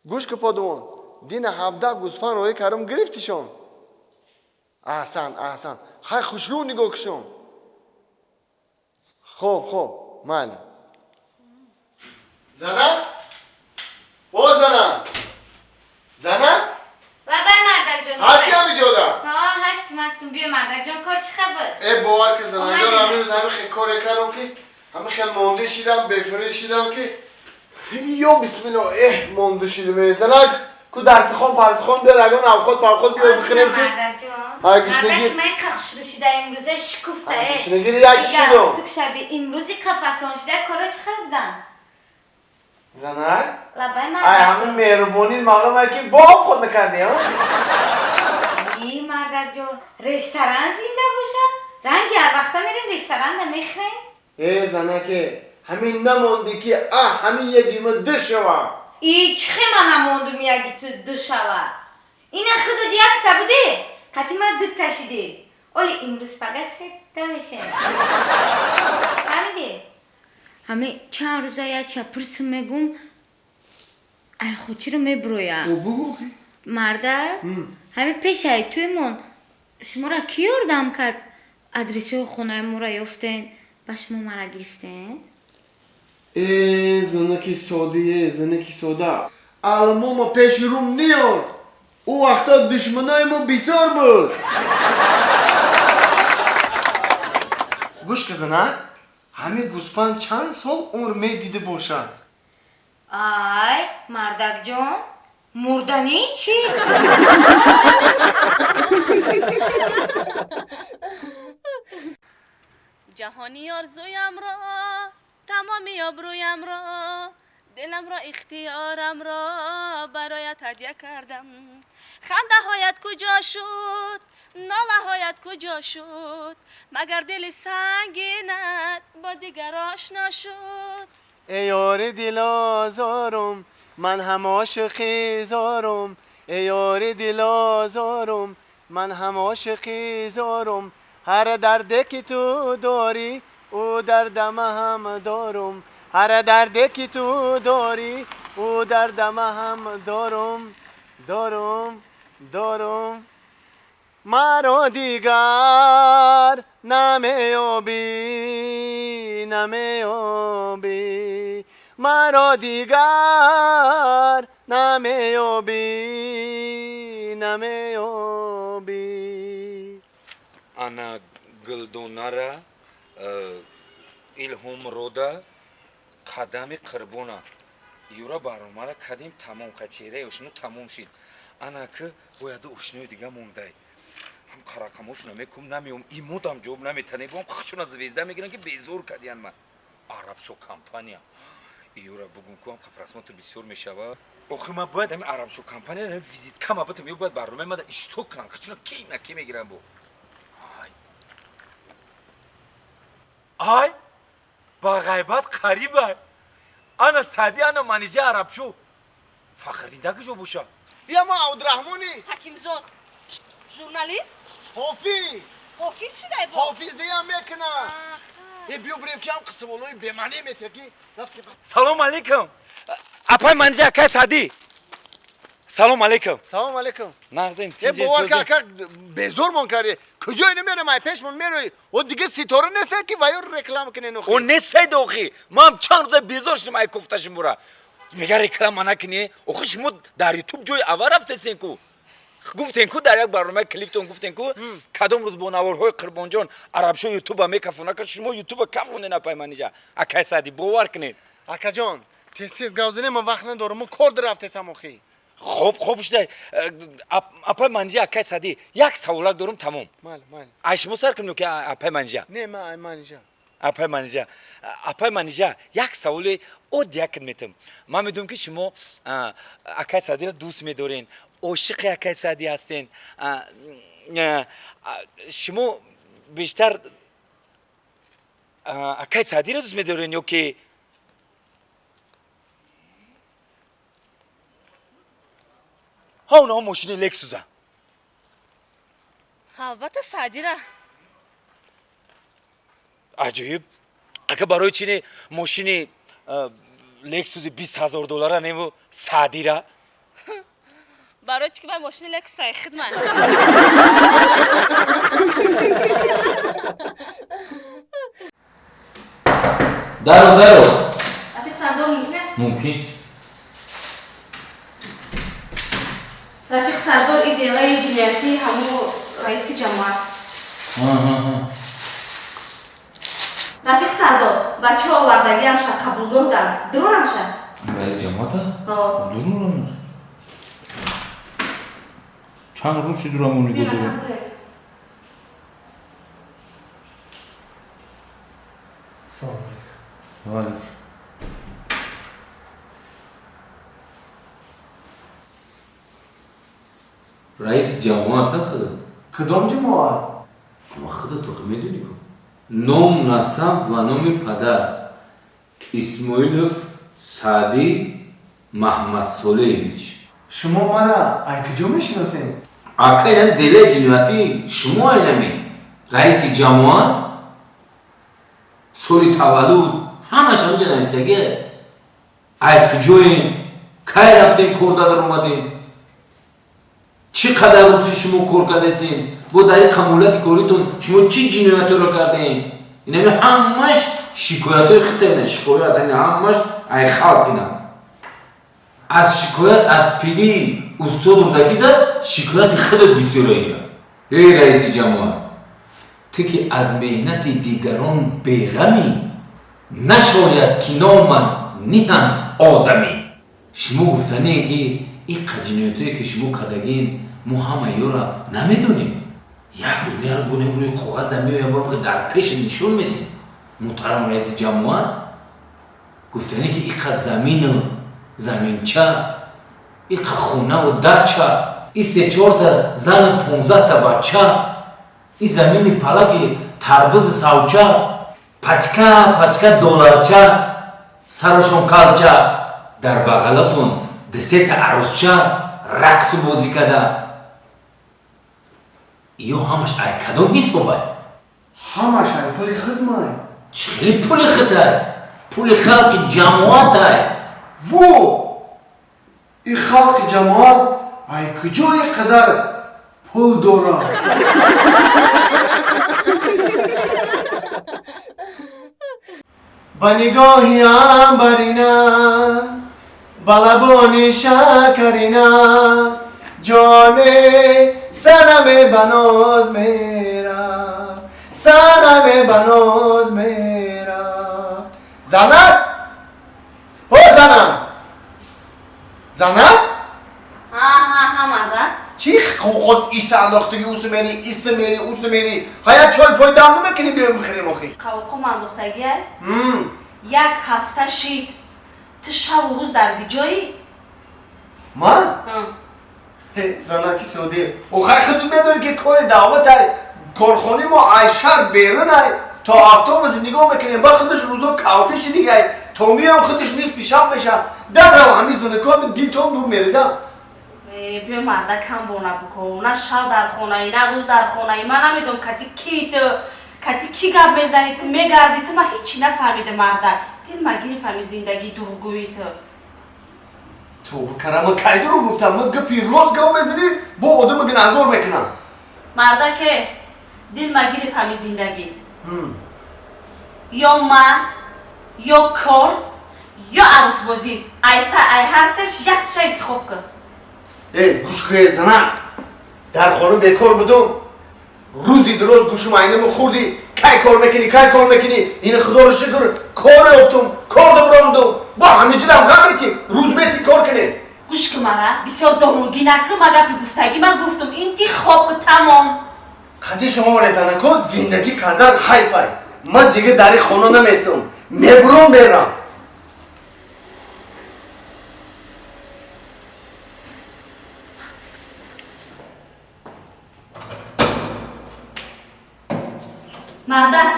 Гӯш ки, подавон, дина 17 гӯспанд роҳӣ кардам, гирифтишон? Аҳсан, аҳсан. Хай, хушрӯ нигоҳ кушон. Хоб, хоб, майли. Зана, о зана, зана! Лабай, мардакҷон. Ҳасти ҳамиҷода? Ҳа, ҳастм, ҳастм. Биё, мардакҷон, кор чӣ хабар? Э, бовар ки, занаҷон. Омадем. Ҳамин рӯз ҳамин хел коре кардам, ки ҳамин хел монда шидам, бефирӣ шидам, ки ё бисмилло, эҳ, монда шидам. Э, занак, ку дарсихон фарсихон биёр, ягон авхот павхот биёр, бихӯрем, ки Мардакҷон. Ай, гушнагӣ. Мардак, ман қа хушрӯ шида имрӯза, шукуфта. Ай, э. гушнагири як шидам. Галстук шаби имрӯзи қафасон шида, коро чӣ хабар будан? Занак. Лабай, Ай, ҳамин мардакҷон. меҳрубонӣ маълум ай, ки бо худ накардӣ, а? И, мардакҷон, ресторан зинда боша, ранги ҳар вақта мерем, ресторанда мехӯрем. Э, занаке, ҳамин намондӣ, ки а ҳамин ягима ду шава. И чӣ хе ман намондум, яги ту ду шава? Ина худат якта будӣ, қати ман дута шидӣ, оли имрӯз пага сета мешем, фаҳмидӣ? Ҳами чанд рӯза як чапурсим мегум, ай хотиро мебуроя. Бугӯ. Мардак, ҳами пешаи туймон шуморо кӣ ёрдам кард, адресҳои хонаи моро ёфтен, ба шумо мара гирифтен? Э, занаки содие, занаки сода, алмома пеши рум ниёд. Ӯ вақто душманои мо бисёр буд. Гӯш ка, занак, ҳамин гӯспанд чанд сол умр медида бошад? Ай, мардакҷон, мурданӣ чӣ? Ҷаҳони орзуямро, тамоми обрӯямро, диламро, ихтиёрамро бароят ҳадя кардам. Хандаҳоят куҷо шуд, нолаҳоят куҷо шуд? Магар дили сангинат бо дигар ошно шуд? Эй ёри дилозорум, ман ҳам ошиқи зорум. Эй ёри дилозорум, ман ҳам ошиқи зорум. Ҳар дарде ки ту дорӣ, ӯ дардама ҳам дорум. Ҳар дарде ки ту дорӣ, ӯ дардама ҳам дорум, дорум, дорум. Маро дигар намеёбӣ, намеёбӣ, маро дигар намеёбӣ, намеёбӣ. Ана Гулдонара, Илҳомрода, қадами қирбона юра барномара кадим, тамом. Ха, чеҳраи ошино тамом шид. Ана ки бояду ошинои дига мондай, ҳам қарақамошона мекум, намеом, имодам ҷавоб наметанем, бом хушона звезда мегирам, ки безор кадиян ма. Арабшо компания юра бугум ку, ҳам просмотр бисёр мешава. Охи, ма бояд ҳами Арабшо компания визитка ма битам, ё бояд барномаи мада иштирок кунам. Хушона ки на ки мегирам бо. Ай, ай, ба ғайбат қариба. Ана Сади, ана Манижа, Арабшо. Фахриддин куҷо боша? Я ма Абдурахмони. Ҳакимзод, журналист. Ҳофиз. Ҳофиз шидай бо. Ҳофиз диям мекуна. Э, биё бирем, ки ҳам қиссаволои бемаъне метия, ки рафти. Салом алейкум, апай Манижа, акай Сади, салом алейкум. Салом алейкум. Нағзин? Э, бовар ка, ака, безормон кардӣ. Куҷое намерем, ай пешмон мерои. О, дига ситора нест, ки ваё реклама кунен охи. О, несед, охи ман чанд рӯза безор шудам, ай кофташим бура мега реклама накунӣ. Охи, шумо дар Ютуб ҷои аввал рафтесен ку, гуфтен ку дар як барномаи клиптон, гуфтен ку, кадом рӯз бо наворҳои Қурбонҷон Арабшо Ютуба мекафона, ка шумо Ютуба кафонен. Апай Манижа, акай Сади, бовар кунед. Акаҷон, тез тез гап занем, ман вақт надорам, мо кор рафтесам охи. Хоб, хоб шуда. Апай Манижа, акай Сади, як саволак дорум, тамом. Майли, майли. Ай шумо сар кунем ки апай Манижа? Не, ман ай Манижа. Апай Манижа, апай Манижа, як саволи оддия метам. Ман медонам, ки шумо акай Садиро дӯст медорен, ошиқи акай Садӣ ҳастен. Шумо бештар акай Садиро дӯст медорен ё ки ҳа онаҳо мошини Лексуза? Албатта, Саъдира. Аҷоиб, ака, барои чини мошини Лексузи 20 000 доллара неву Саъдира? Барои чӣ ки вай мошини Лексусаи хидмат. Даро, даро. Рафиқ Сардор мумкин? Мумкин. Рафиқ Сардор и делаи ҷиноятии ҳамун раиси ҷамоат. Рафиқ Сардор, бачаҳо овардагианша қабулгоҳ дан. Дуронанша? Раис ҷамоата? Ҳо. Дуронанша. Чанд рӯз шуд дурамон нигоҳ дорем? Салом алейкум. Ва алейкум. Раис ҷамоата худа? Кадом ҷамоат? Ама худа ту медонӣ ку? Ном, насаб ва номи падар. Исмоилов Саъдӣ Маҳмадсолеевич. Шумо мара ай куҷо мешиносед? Ака, ина делаи ҷиноятӣ шумо айнами. Раиси ҷамоат, соли таваллуд, ҳамаш ҳамҷа нависагия. Ай куҷоем, кай рафтем, кор дадар омадем, чӣ қадар рӯзи шумо кор кардасем, бо дар ин қамулати коритон шумо чӣ ҷиноятҳоро кардем? Инами ҳамаш шикоятҳои хита ина, шикоят, ина ҳамаш ай халқ ина. Аз шикоят аз пири устод Рӯдакида шикояти худат бисёр инҷа. Эй раиси ҷамоат, ту ки аз меҳнати дигарон беғамӣ, нашояд ки номат ниҳанд одамӣ. Шумо гуфтание ки ин ҷиноятҳое ки шумо кардагин, мо ҳама ёра намедонем. Як рӯз, як рӯз бо рӯи коғаз дар меоям, бо дар пеша нишон медиҳем. Муҳтарам раиси ҷамоат, гуфтание ки иқа замину заминча, иқа хонаву дача, и се-чорта зану 15та бача, и замини палаки тарбузи савча, пачка пачка долларча, сарошон калча, дар бағалатон дусета арӯсча рақсу бозӣ када. Ё ҳамаш ай кадом ҳисобай? Ҳамаш ай пули хидмай. Чӣ хели пули хитай? Пули халқи ҷамоатай. Во! И халқи ҷамоат ай куҷо ин қадар пул дорад? Ба нигоҳи амбарина, ба лабони шакарина, ҷоне санаме ба ноз мера, санаме ба ноз мера. Занак? О, занам! Занак? Ҳа, ҳа, ҳа, мардак. Чӣ худ иса андохтагӣ, усу мери, иса мери, усу мери. Ҳая чой пой дам намекунӣ, биёем бихӯрем охи. Қавқум андохтагиай? Як ҳафта шид. Ту шаву рӯз дар куҷоӣ? Ман? Ҳа. Занаки соде. Охай худат медонӣ ки кори даъватай, корхонаи мо ай шаҳр берунай, то автобус нигоҳ мекунем, ба худаш рӯзо кавтиши дигай, то меоям худаш низ пишав меша. Дар рав ҳамин зонако дилтон дур меридам. Биё марда кам бона бикун. На шав дар хонаи, на рӯз дар хонаи. Ман намедонам кати ки ту, кати ки гап мезанӣ, ту мегардӣ, ту ман ҳеҷ чӣ нафаҳмидам марда. Дил магирифт ҳамин зиндагии дурӯғгӯии ту. Ту бикарама кай дурӯғ гуфтам? Ман гапи рост гап мезанӣ, бо одама гунаҳгор мекунам. Мардаке, дил магирифт ҳамин зиндагӣ. Ё ман, ё кор, ё арӯсбозӣ. Айса, ай ҳар сеш як тиша интихоб кун. Эй, гӯш кун, занак. Дар хона бекор будум. Рӯзи дуроз гӯшум айнаму хӯрдӣ. Кай кор мекунӣ, кай кор мекунӣ? Ина худоро шукр, кор ёфтум, кор доброндум. Бо ҳамиҷидам ғам метӣ, рӯз метӣ кор кунем. Гӯш кун мара, бисёр домогӣ накун, ма гапи гуфтагӣ ман гуфтум, интихоб кун, тамом. Қади шумо вале занако зиндагӣ кардан ҳайфай. Ман дига дар ин хона наместам. Мебурам, мерам. Мардак.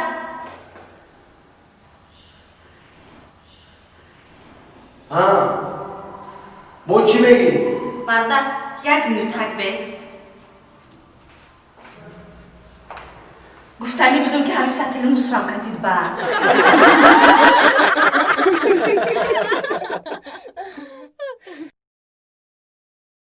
Ҳа. Бо чӣ мегӣ? Мардак, як минутак бест. Гуфтанӣ будум ки ҳамин сатили мусрам катид бар.